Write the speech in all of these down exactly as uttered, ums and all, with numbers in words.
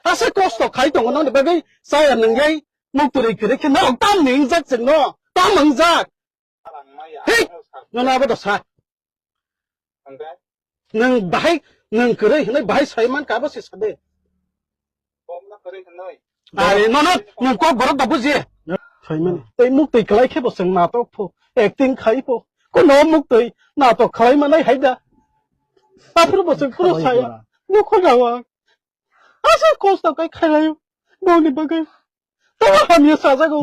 Asa kosto khai tongo nongni bagwi chaya nwngai muktwi kwrwi khe norok tam ni wngjak chwngno, tam wngjak. Hei! Nono abo da sa. Nwng bahai, nwng kwrwi hwnwi bahai sai man ka abo se sa de. Are nono nwng kok borok da buji. Sai man. Tei muktwi kwlai khe bo chwng natok pho, acting khai pho. Kuno muktwi natok khlai manai hai da. Aphuru bo chwng phuru sai. Nukho dawa. Asa kosto kai khailai. Boni bagwi. Tamo hamya sajago.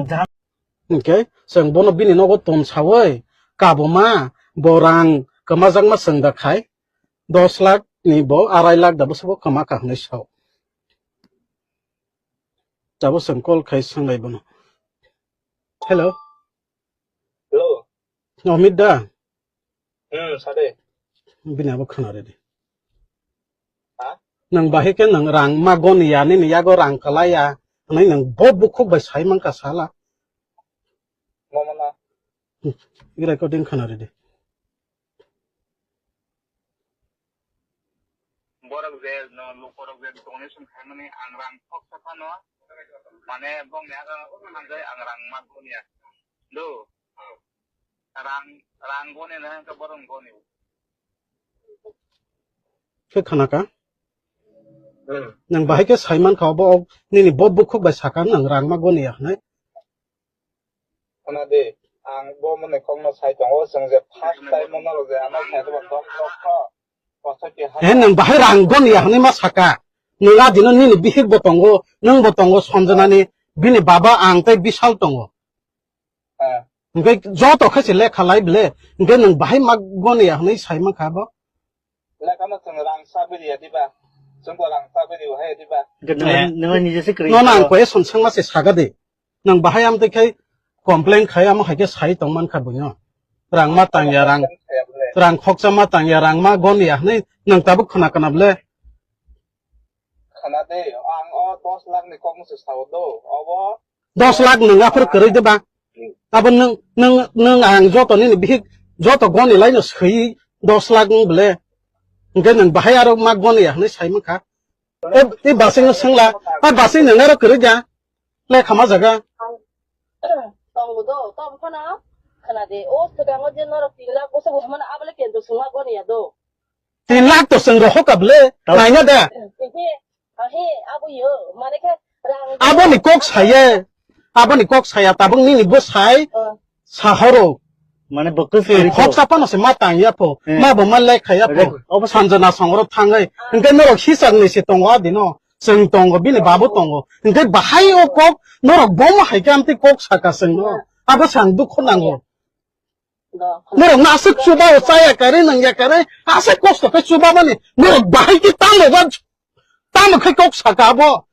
Hwnkhe chwng bono bini nogo tom sawi kabuma bo rang kwmajakma chwng da khai dos lakh ni bo arai lakh da bwswk bo kwma kha hwnwi sao. Tabuk chwng call khai swnglai bono. Hello. Hello. Amit da? Hmm, sade. Bini abo khna redi. Ha? Nang bahai khe nang rang ma goni ya, nini yago rang kwlai ya. Hwnwi nang bo bukhuk bai sai man ka sala. Mama na. Hmm, i recording khna redi. Borok je no lukorok je donation khaimani ang rang khoksa phano, mane bongni aga thangjai ang rang ma goniya. Do. Rang, rang goni na hwnkhe borok goni. Khe khana ka? Hmm. Nang bahai khe sai man kha bo nini bo bukhuk bai saka nang rang ma goniya hwnwi. Khna di, ang bo mwnwi kokno sai tongo, chwng je first time o norok je ano sai rwma dok dok kho, kosto ki ha. He nwng bahai rang goniya hwnwi ma saka. Nwng a dino nini bihik bo tongo, nwng bo tongo Sanjana ni, bini baba ang tei Bishal tongo. Eh. Hwnkhe joto khe se lekha lai ble, hwnkhe nwng bahai ma goniya hwnwi sai man kha bo. Lekha no chwng rang sa biri ya diba? Chwng bo rang sa biri o hai diba? Hwnkhe nwng, nwng niji se kwrwi. Nono ang question swngma se saga de. Nwng bahai amtwi khai complain khai amo hai khe sai tong man kha buino. Rang ma tang ya rang. Rang khoksa ma tang ya rang ma gon ya hwnwi nwng tabuk khna kana ble. Khna de, ang o dos lakh ni kok musu sao do. Obo dos lakh nwng aphuru kwrwi de ba? Abo nwng, nwng, nwng ang joto nini bihik joto goni laino swi dos lakh wng bole. Hwnkhe nwng bahai aro ma goni ya hwnwi sai mankha. E, e basing no swngla, a basing nwng aro kwrwi ja? Lekha ma jaga. Tongo do, tom phano khna de. O swkango je norok tin lakh bwswk bo hwnmano abole kendo swngma goni ya do. Tin lakh to chwng rohor ka bwle, naina da. He, he, abo yo, mane khe rang. Aboni kok saye, aboni kok saya tabuk nini bwsai sahoro. Mane bo kwswrwi khok sapano se ma tang ya pho, ma bo ma lek khaya pho. Obo Sanjana songoro thangai. Hwnkhe norok hisang ni se tongo adino. Chwng tongo, bini babu tongo. Hwnkhe bahai o kok norok bomo hai khe amtwi kok saka chwngno. Abo sang dukho nango. Norok no aswk chuba o chaya kare nang ya kare, aswk kosto khe chuba mani, norok bahai khe tamo ba, tamo khe kok saka abo,